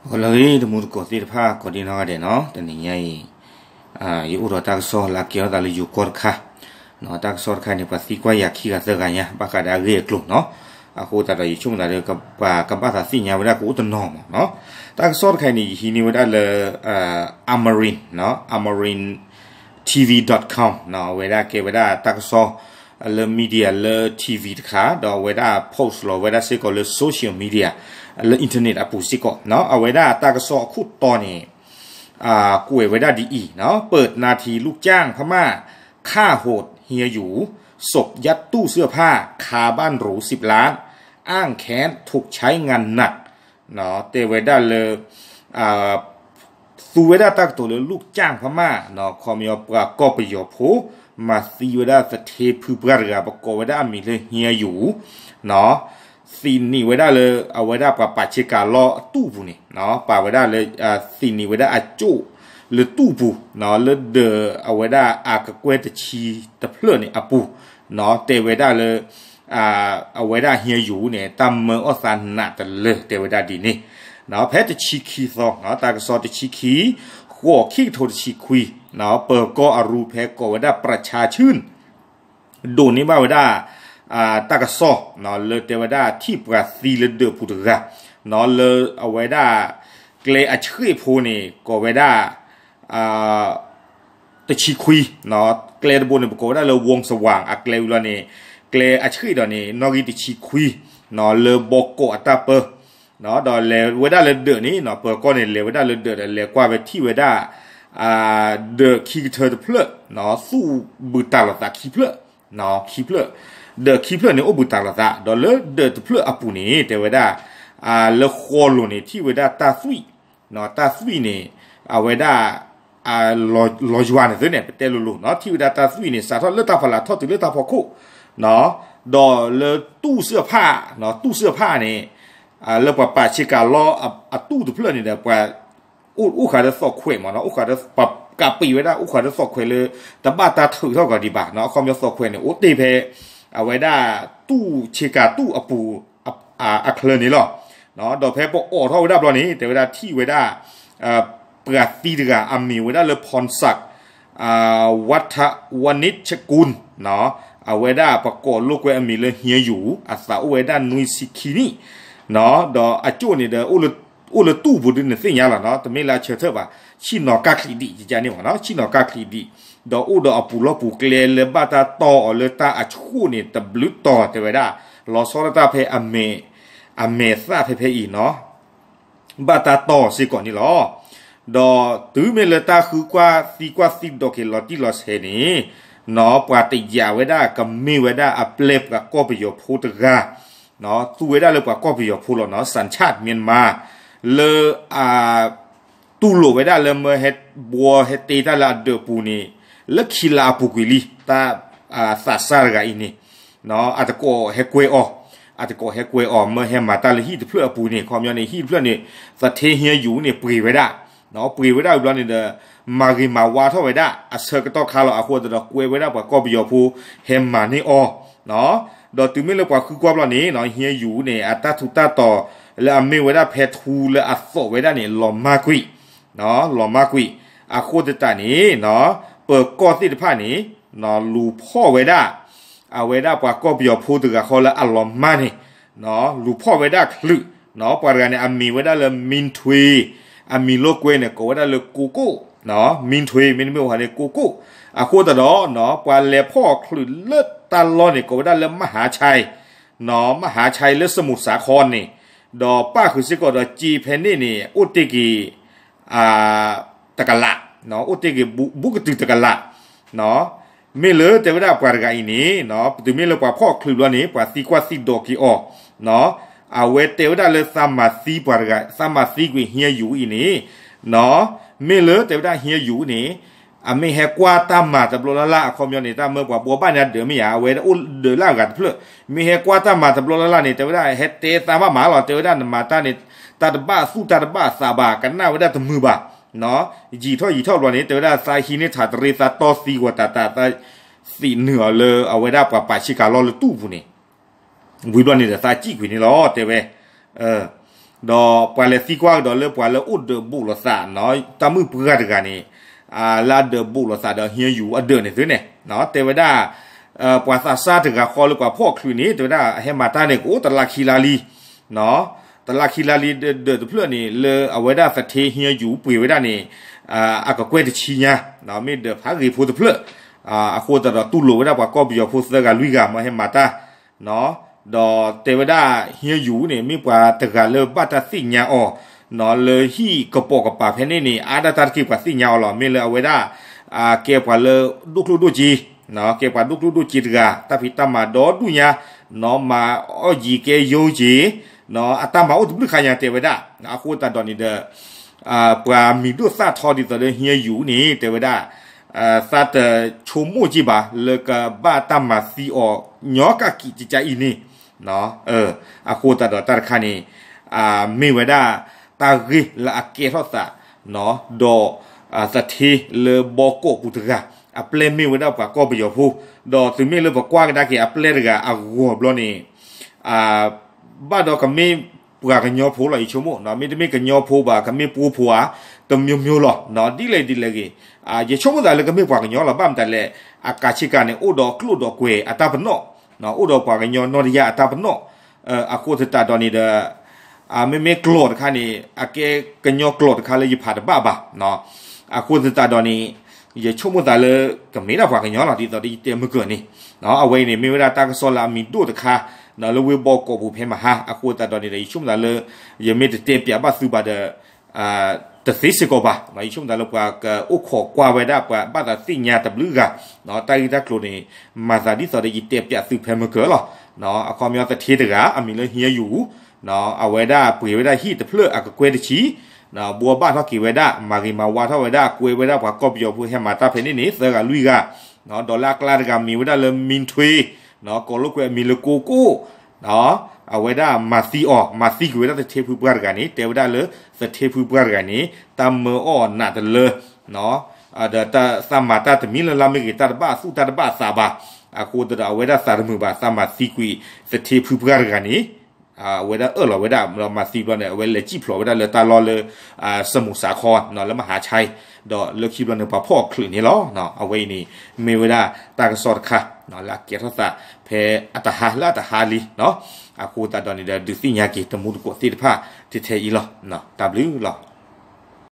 ဂီၤလၢအဂ့ၤ တံၤသကိးသ့ၣ်တဖၣ် ကိးဒံနီၢ်ဂၤဒဲးနီၤ, တနံၤညါအံၤ ယအိၣ်ဒီးတၢ်ကစီၣ်လၢအကဲထီၣ်သးလၢယိၤကီၢ်တခါ, တၢ်ကစီၣ်တခါန့ၣ် ပှၤသံကွၢ်ယၤခံဂၤသၢဂၤညါ ဘၣ်ဃးဒီးအဂ့ၢ်အကျိၤနီၤ, အဃိသတးဒီးယဆိကမိၣ်သးဒီး ပှၤကဘၣ်သးသ့ၣ်ညါဝဲဒၣ်ကအိၣ်တနီၤမးနီၤ, တၢ်ကစီၣ်တခါအံၤန့ၣ် ယဟံးန့ၢ်ဝဲဒၣ်လၢ Amarin နီၤ, Amarin TV dot com နီၤ, အဝဲဒၣ်ကဲဝဲဒၣ်တၢ်ကစီၣ် လၢ media လၢ TV တခါ ဒီးအဝဲဒၣ် post လီၤဝဲဒၣ်စ့ၢ်ကီးလၢ social media လၢ internet အပူၤစ့ၢ်ကီးနီၤ, အဝဲဒၣ်တၢ်ကစီၣ်အခိၣ်တီန့ၣ် ကွဲးဝဲဒၣ်ဒ်အံၤနီၤ, เปิดนาทีลูกจ้างพม่า ฆ่าโหดเฮียหยู สบยัดตู้เสื้อผ้าคาบ้านหรูสิบล้าน อ้างแค้นถูกใช้งานหนัก တဲဝဲဒၣ်လၢ သူဝဲဒၣ်တၢ်ကတိၤလၢ ลูกจ้างพม่า ခီပညီပှၤကီၢ်ပယီၤဖိ မၤသံဝဲဒၣ်သထ့ဖုပှၢ်တဂၤ ပကိးဝဲဒၣ်အမံၤလၢ เฮียหยู သံးနံးဝဲဒၣ်လၢ အဝဲဒၣ်ပှၤပာ်ဆ့ကၤလီၢ်အတူၢ်ပူၤန့ၣ် ပာ်ဝဲဒၣ်လၢ သံးနံးဝဲဒၣ်အကၠိၣ်လၢတူၢ်ပူၤ လၢဒၢးအဝဲဒၣ်အကကွဲၢ်တဆံတဖျၢၣ်န့ၣ်အပူၤ တဲဝဲဒၣ်လၢ အဝဲဒၣ် เฮียหยู န့ၣ် တၢ်မၢအီၣ်သးနးတလၢ တဲဝဲဒၣ်ဒ်န့ၣ်, ဖဲတဆံခံသီ တၢ်ကစီၣ်တဆံခံ ဃိး ခံကထိတဆံခွံ ပၢၤကီၢ်အရူဖဲကိးဝဲဒၣ် ประชาชื่น ဒိးန့ၢ်ဘၣ်ဝဲဒၣ် တၢ်ကစီၣ် လၢတဲဝဲဒၣ်ထံၣ်ပှၤသံလၢဒၢးပူၤတဂၤ လၢအဝဲဒၣ် ကျဲအဆှံးဖိန့ၣ် ကိးဝဲဒၣ် တဆံခွံ ကျဲတဘိန့ၣ် ပကိးဝဲဒၣ်လၢ วงสว่าง အကျဲဝံၤလီၤန့ၣ် ကျဲအဆှံးဒီးန့ၣ် နီၣ်ဂံၢ်တဆံခွံ လၢဘီကီးအတၢ်ပၢ ဒီးလဲၤဝဲဒၣ်လၢဒၢးန့ၣ် ပၢၤကီၢ်န့ၣ် လဲၤဝဲဒၣ်လၢဒၢးဒီးလဲၤကွၢ်ဝဲထံၣ်ဝဲဒၣ် ဒၢးခံကထၢတဖျၢၣ် သူၣ်ဘုးတၢ်လိာ်သးခံဖျၢၣ် ခံဖျၢၣ် ဒၢးခံဖျၢၣ်န့ၣ် အိၣ်ဘုးတၢ်လိာ်သး ဒီးလၢဒၢးတဖျၢၣ်အပူၤန့ၣ် တဲဝဲဒၣ် လၢဃီလိၤန့ၣ် ထံၣ်ဝဲဒၣ်တၢ်သွံၣ် တၢ်သွံၣ်န့ၣ် အဝဲဒၣ် လီၤယွၤန့ၣ်သ့န့ၣ် ပတဲလိၤလိၤနီၤ ထံၣ်ဝဲဒၣ်တၢ်သွံၣ်န့ၣ် စးထီၣ်လၢတၢ်ဖီလာ်ထီၣ်တုၤလၢတၢ်ဖီခိၣ် ဒီးလၢတူၢ်စၢဖၣ် တူၢ်စၢဖၣ်န့ၣ် လၢပှၤပာ်ဆ့ကၤလီၢ်အတူၢ်တဖျၢၣ်န့ၣ်ဒီး ပှၤ အိၣ်ဃာ်ဒီးသီၣ်ခွဲးမးနီၤ အိၣ်ဃာ်ဒီး ပကးပံာ်ဝဲဒၣ် အိၣ်ဃာ်ဒီးသီၣ်ခွဲးလၢ တဘၣ်တၢ်ထုးထီၣ်ကီးဒံးဘၣ်နီၤ အခီပညီသီၣ်ခွဲးန့ၣ် အိၣ်တ့ၢ်ဖဲ အဝဲဒၣ်တူၢ်ဆ့ကၤတူၢ်အပူၤ အချၢန့ၣ်လီၤ. ဒီးဖဲပအိးထီၣ်ဝဲဒၣ်ဘျီန့ၣ် တဲဝဲဒၣ်ထံၣ်ဝဲဒၣ် ပှၤသံတဂၤ အမံၤဝဲဒၣ်လၢ พรศักดิ์ วัฒวณิชกุล အဝဲဒၣ်ပကိးလိာ်ကွဲအမံၤလၢ เฮียหยู အသးအိၣ်ဝဲဒၣ်နွံဆံခံနံၣ် ဒီးအကၠိၣ်န့ၣ်ဒီး အိၣ်လၢတူၢ်ပူၤဒ်နသ့ၣ်ညါလီၤနီၤ တမ့ၢ်လၢအဆၢထၢၣ်ဘၣ် ဆ့ၣ်နီၤကၢ်ချံးဒံး ယကန့ၣ်မးနီၤ ဆ့ၣ်နီၤကၢ်ချံးဒံး ဒီးအိၣ်ဒီးအပူၤလီၢ်ပူၤကျဲလၢဘၣ်တၢ်တီၢ်အီၤလၢတၢ်အဆှိၣ်န့ၣ် တဘျုးတီၤ တဲဝဲဒၣ် လီၤဆီဒၣ်တၢ်ဖဲ အမဲာ်သၣ်ဖဲဖဲအံၤနီၤ ဘၣ်တၢ်တီၢ်စ့ၢ်ကီးန့ၣ်လီၤ. ဒီးတုၤမ့ၢ်လၢတၢ်ဃုကွၢ်သံကွၢ်သံဒိးက့ၤလီၤတံၢ်လီၤဆဲးန့ၣ် နီၤ ပှၤတယာ်ဝဲဒၣ်ကမ့ၢ်ဝဲဒၣ်အပျဲၢ်ပှၤကီၢ်ပယီၤဖိတဂၤ သူဝဲဒၣ်လၢပှၤကီၢ်ပယီၤဖိလီၤနီၤ สัญชาติเมียนมา လၢ တူၢ်လိာ်ဝဲဒၣ်လၢမၢဟဲဘှီဟဲတ့တၢ်လၢအဒၢးပူၤန့ၣ် လၢခံလါအပူၤကွံာ်လံ တၢ်သးစၢ်တဂၤအံၤန့ၣ် အတကိးဟဲကွဲအီၤ အတကိးဟဲကွဲအီၤ မၢဟဲမၤတၢ်လၢဟံၣ်တဖျၢၣ်အပူၤန့ၣ် ခီပညီန့ၣ် ဟံၣ်တဖျၢၣ်န့ၣ် သထ့ဟံယူၤန့ၣ် ပှ့ၤဝဲဒၣ် ပှ့ၤဝဲဒၣ်ဝံၤဘျီန့ၣ်ဒီး မၤဂ့ၤမၤဝါထီၣ်ဝဲဒၣ် အဆၢကတီၢ်ခါလီၤ အဃိသတးဒီး ကွဲဝဲဒၣ်ပှၤကီၢ်ပယီၤဖိ ဟဲမၤန့ၢ်အီၤ ဒီးတုၤမ့ၢ်လၢပှၤဃုကွၢ်ဘျီန့ၣ် ဟံယူၤန့ၣ် အတၢ်ထူးတၢ်တီၤ လၢအမ့ၢ်ဝဲဒၣ်ဖဲထူလၢအသိးဝဲဒၣ်န့ၣ် လီၤမၢ်ကွံာ် လီၤမၢ်ကွံာ် အဃိသတးန့ၣ် ပၢၤကီၢ်သ့ၣ်တဖၣ်န့ၣ် လူၤဖီၣ်ဝဲဒၣ် အဝဲဒၣ်ပှၤကီၢ်ပယီၤဖိတဂၤဃီလၢအလီၤမၢ်န့ၣ် လူၤဖီၣ်ဝဲဒၣ်ချုး ပှၤတဂၤန့ၣ် အမံၤဝဲဒၣ်လၢ မံထွ့ အမံၤလိာ်ကွဲန့ၣ် ကိးဝဲဒၣ်လၢ ကိကိၣ် မံထွ့ မ့တမ့ၢ်ဝဲန့ၣ် ကိကိၣ် အဃိသတးဒီး ပှၤလဲၤဖီၣ်ချုးလၢတၢ်လီၢ်န့ၣ် ကိးဝဲဒၣ်လၢ မဟါဆဲ မဟါဆဲ လၢစမူးစၤခီန့ၣ် ဒီးပၣ်ဃုာ်စ့ၢ်ကီးဒီးစ့ဖဲန့ၣ်န့ၣ် အိၣ်တ့ၢ်က့ၤ တကလး အိၣ်တ့ၢ်က့ၤ ဘူးကတုၤတကလး မ့ၢ်လၢတဲဝဲဒၣ်ပှၤတဂၤအံၤန့ၣ် တုၤမ့ၢ်လၢပှၤဖီၣ်ချုးဘျီန့ၣ် ပှၤသံကွၢ်သံဒိးက့ၤအီၤ အဝဲတဲဝဲဒၣ်လၢသးမၤသံပှၤတဂၤ သးမၤသံကွံာ်ဟံယူၤအံၤန့ၣ် မ့ၢ်လၢတဲဝဲဒၣ်ဟံယူၤန့ၣ် အမ့ၢ်ဟဲကွၢ်တၢ်မၤတဘျီလၢ်လၢ် အခီပညီန့ၣ် တၢ်မၢပှၤဘှီဘၣ်န့ၣ်အဒၢးမ့ၢ်ဧါ အဝဲအိၣ်ဒၢးလၢအဂၤတဖျၢၣ် မ့ၢ်ဟဲကွၢ်တၢ်မၤတဘျီလၢ်လၢ်န့ၣ် တဲဝဲဒၣ်ဟဲတဲသးဘၣ်မးလီၤ တဲဝဲဒၣ်နမၤတၢ်န့ၣ် တၢ်တဘၣ်သူၣ်တၢ်တဘၣ်သးဘၣ် ကနၣ်ဝဲဒၣ်တမုာ်ဘၣ် ယံာ်ထီၣ်ယံာ်ထီၣ်ဘျီန့ၣ် တဲဝဲဒၣ်သးဟံးန့ၢ်ထးတရ့ သးတီသံဂီၤတၢ်တၢ် သးသံးနုာ်အီၤလၢအဝဲဒၣ်ပှၤပာ်ဆ့ကၤလီၢ်လၢတူၢ်ပူၤန့ၣ် ဝံၤဘျီန့ၣ်ဒီးသးစံၣ်ကွံာ်န့ၣ်လီၤ တဲဝဲ ဒီးပှၤလဲၤသံကွၢ်ကဒီးလၢပှၤလၢအိၣ်ဒၢးဘူးလိာ်သး တၢ်မုၣ်ပှၢ်တဂၤန့ၣ် လၢအဒၢးဘူးလိာ်သးဒီးဟံယူၤအဒၢးန့ၣ်သုန့ၣ် တဲဝဲဒၣ် ပှၤသးစၢ်တဂၤဃီလၢပှၤဖီၣ်ချုးန့ၣ် တဲဝဲဒၣ် ဟဲမၤတၢ်န့ၣ် ကအိၣ်တလါခံလါလံ တလါခံလါလံ ဒၢးတဖျၢၣ်န့ၣ် လၢအဝဲဒၣ်သထ့ဟံယူၤပှ့ၤဝဲဒၣ်န့ၣ် အကကွဲၢ်တဆံညါ မ့ၢ်ဒၢးဖးဂ့ၤဖိတဖျၢၣ် အဃိသတးဒီးတူၢ်လိာ်ဝဲဒၣ်ပှၤကီၢ်ပယီၤဖိသၢဂၤလွံၢ်ဂၤ မ့ၢ်ဟဲမၤတၢ် ဒီးတဲဝဲဒၣ်ဟံယူၤန့ၣ် မ့ၢ်ပှၤတဂၤလၢဘၣ်တၢ်သ့ၣ်ညါအီၤ လၢဟံၣ်ကပိာ်ကပၤဖဲန့ၣ်န့ၣ် အါဒၣ်တၢ်တက့ၢ်ပှၤသ့ၣ်ညါအီၤလီၤ. မ့ၢ်လၢအဝဲဒၣ် ကဲပှၤလၢဒိၣ်ကျိၣ်ဒိၣ်စ့ ကဲပှၤဒိၣ်ကျိၣ်ဒိၣ်စ့တဂၤ တၢ်ဖံးတၢ်မၤဒီဒူၣ်ညါ မၤအီၣ်ယံၤကဲယိက့ၤ အတၢ်မၤအိၣ်တဘျုးခါညါတဲဝဲဒၣ် အဃိသတးဒီးန့ၣ်ဒီး ပှၤမံၤဒိၣ်သၣ်ထီဒ်သိးဒီးဟံယူၤန့ၣ် တဲဝဲဒၣ် သးတဆိကမိၣ်က့ၤဘၣ် လၢကဘၣ်တၢ်မၤသံအီၤ ညီကၣ်ကံးကကါအံၤန့ၣ် အဃိသတးဒီးတၢ်တခါန့ၣ် မ့ၢ်ဝဲဒၣ် တၢ်ဂ့ၢ်လၢအကဲထီၣ်သး ဒီး သထ့လၢဘီကီးပူၤတဂၤ အပျဲၢ်မ့ၢ်ဝဲဒၣ်ပှၤကီၢ်ပယီၤဖိ ဒီးသုမ့ၢ်လၢပကွၢ်ကဒါက့ၤအပျဲၢ်တဂၤအဂီၤဘျီန့ၣ် ဘၣ်ဒီးကမ့ၢ်ပှၤကညီဖိလီၤ ယဆိကမိၣ် မ့တမ့ၢ်ကညီဖိဘၣ် ကမ့ၢ်ပှိၤဖိဧါ တမျိုးမျိုးလီၤ ဒ်လဲၣ်ဒ်လဲၣ်ဂ့ၤ ယဆိကမိၣ်သးလၢကမ့ၢ်ပှၤကညီလီၤ ဘၣ်မတၤလဲၣ် အကးဆ့ကၤန့ၣ် အိၣ်ဒီးကျိာ်ဒီးကွဲၤအတၢ်ပနီၣ် အိၣ်ဒီးပှၤကညီနီၢ်တယၢ်အတၢ်ပနီၣ် အဃိသတးဒီးန့ၣ်ဒီး မ့မ့ၢ်ကျိာ်တခါန့ၣ် အကဲကညီကျိာ်တခါလၢယဖးတဘၣ်ဘၣ် အဃိသတးဒီးန့ၣ် ယဆိကမိၣ်သးလၢ ကမ့ၢ်ဒၣ်ပှၤကညီလီၤ ဒ်သိးဒီးယတဲမုၢ်ကၢၤန့ၣ် အဝဲအံၤန့ၣ် မ့ၢ်ဝဲဒၣ်တၢ်ကစီၣ်လၢအမံၤဒိၣ်တခါ လၢဝ့ၢ်ဘီကီးပူၤဖဲမဟါ အဃိသတးဒီးန့ၣ်ဒီး ယဆိကမိၣ်သးလၢ ယမ့ၢ်တတဲပၠးဘၣ်သုဘၣ်ဒီး တသ့စ့ၢ်ကီးဘၣ် ယဆိကမိၣ်သးလၢပှၤကအိၣ်ခိးကွၢ်ဝဲဒၣ်ပှၤဘၣ်သးသ့ၣ်ညါတဘျုးဂၤ တၢ်ဂ့ၢ်တၢ်ကျိၤန့ၣ် မၤသးဒ်သိးဒီးယတဲပၠးသုဖဲမုၢ်ကၢၤလီၤ အခီပညီသထ့တဂၤ အမံၤလၢဟံယူၤ အဝဲဒၣ်ပှ့ၤဝဲဒၣ်ဟံၣ်တဖျၢၣ်အကကွဲၢ်တဆံ ဘှီဘၣ်ထီၣ်က့ၤဝဲဒၣ် မၤဂ့ၤမၤဝါထီၣ်ဝဲဒၣ် ကွဲဝဲဒၣ်ပှၤကီၢ်ပယီၤဖိဟဲမၤတၢ်ဖဲန့ၣ်န့ၣ် သၢဂၤလွံၢ်ဂၤ ဒီးလၢအကျါတဂၤမံၤဝဲဒၣ်လၢမံထွ့ ကိးလိာ်ကွဲအမံၤလၢကိကိၣ် အဝဲဒၣ်မၤသံအီၤ မၤသံကွံာ်ဝဲဒၣ်သထ့ဖုပှၢ်တဂၤန့ၣ် တဲဝဲဒၣ်လၢသထ့ဖုပှၢ်တဂၤန့ၣ် တၢ်မၢအီၣ်နးတလၢ ဒီးသးမၤတၢ်တမံၤလၢ်လၢ်မ့ၢ်ဂ့ၤ တၢ်တဘၣ်သူၣ်တၢ်တဘၣ်သးဘၣ် အဃိသတးဒီးအဝဲဒၣ်သးတမုာ်ဘၣ် သးမၤသံကွံာ်သထ့ဖုပှၢ်တဂၤန့ၣ် အဝဲဒၣ်အၢၣ်လီၤဝဲဒၣ် ဒီးမၤသံဘျီန့ၣ် အဝဲလဲၤစံၣ်ဖျိးဝဲဒၣ်လၢတၢ်လီၢ်လၢ စမူးစးခီ လၢမဟါဆါ ဒီးလၢခံဘျီန့ၣ် ပှၤဖီၣ်ချုးန့ၣ်လီၤ အဝဲအံၤန့ၣ် မ့ၢ်ဝဲဒၣ်တၢ်ကစီၣ်တခါ လၢအကဲထီၣ်သး ဖဲအတဟါလၢအတဟါလံ အဃိသတးဒီးန့ၣ်ဒီး ဒုးသ့ၣ်ညါက့ၤတမူတကိးသ့ၣ်တဖၣ် ထဲထဲအံၤလီၤ တၢ်ဘျုးလီၤ.